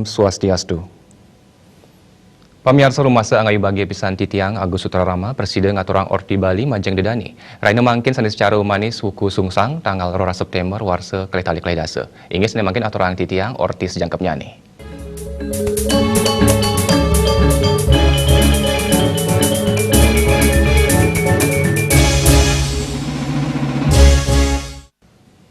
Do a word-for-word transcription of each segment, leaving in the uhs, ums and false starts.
Swastiastu. Pamiarsa, rumasa angayubagia pisan titiang Agus Sutrarama, prasida ngaturang Orti Bali majeng dedani. Rahina mangkin sané sacara umanis wuku sungsang tanggal roras Séptémber warsa kalih tali kalih dasa. Inggih sané mangkin aturang titiang Orti sajangkepnyané.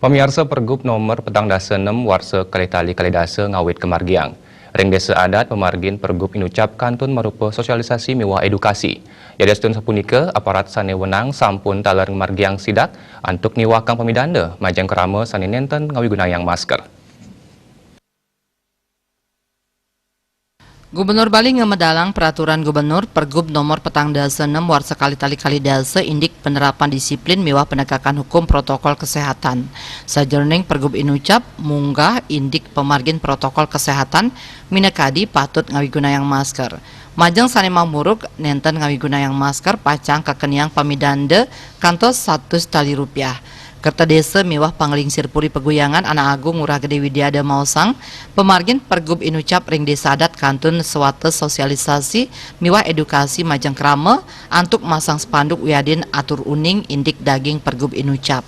Pamiarsa, Pergub nomor petang dasa enem warsa kalih tali kalih dasa ngawit kamargiang. Ring désa adat pamargin Pergub inucap kantun marupa sosialisasi miwah édukasi. Yadiastun sapunika, aparat sané wenang sampun taler ngamargiang sidak antuk niwakang pamidanda majeng krama sané nénten ngawigunayang masker. Gubernur Bali ngamedalang Peraturan Gubernur Pergub nomor petang dasa enem warsa kalih tali kalih dasa indik penerapan disiplin miwah penegakan hukum protokol kesehatan. Sajeroning Pergub inucap munggah indik pamargin protokol kesehatan minakadi patut ngawigunayang masker. Majeng sané mamurug nénten ngawigunayang masker pacang kakeniang pamidanda kantos satus tali rupiah. Kerta Désa miwah Panglingsir Puri Paguyangan Anak Agung Ngurah Gedé Widiada maosang, pamargin Pergub inucap ring désa adat kantun sawates sosialisasi miwah édukasi majeng krama antuk masang spanduk wiadin atur uning indik daging Pergub inucap.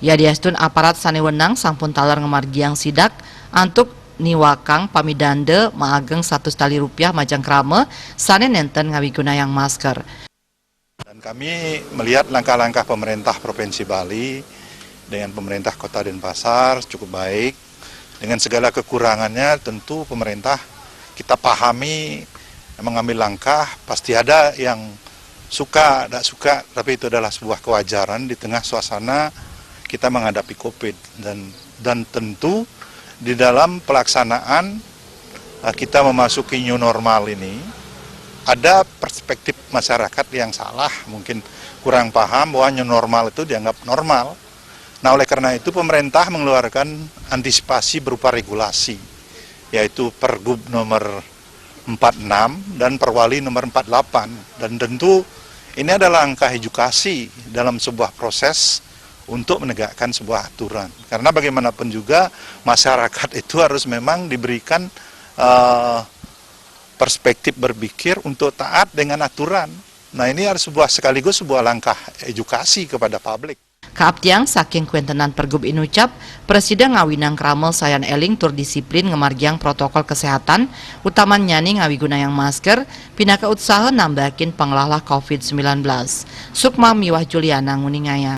Yadiastun aparat sané wenang sampun taler ngamargiang sidak antuk niwakang pamidanda maageng satus tali rupiah majeng krama sané nénten ngawigunayang masker. Dan kami melihat langkah-langkah pemerintah Provinsi Bali dengan pemerintah Kota Denpasar cukup baik. Dengan segala kekurangannya, tentu pemerintah kita pahami mengambil langkah, pasti ada yang suka, tidak suka, tapi itu adalah sebuah kewajaran di tengah suasana kita menghadapi covid. Dan, dan tentu di dalam pelaksanaan, eh, kita memasuki new normal ini, ada perspektif masyarakat yang salah, mungkin kurang paham bahwa new normal itu dianggap normal. Nah, oleh karena itu pemerintah mengeluarkan antisipasi berupa regulasi, yaitu Pergub nomor empat enam dan Perwali nomor empat delapan. Dan tentu ini adalah langkah edukasi dalam sebuah proses untuk menegakkan sebuah aturan. Karena bagaimanapun juga masyarakat itu harus memang diberikan, eh, perspektif berpikir untuk taat dengan aturan. Nah, ini harus sebuah, sekaligus sebuah langkah edukasi kepada publik. Kaaptiang saking kuéntenan Pergub inucap, prasida ngawinang krama sayan éling tur disiplin ngamargiang protokol kesehatan, utamannyane ngawigunayang masker, pinaka utsaha nambakin panglahlah covid sembilan belas. Sukma miwah Juliana nguningayang.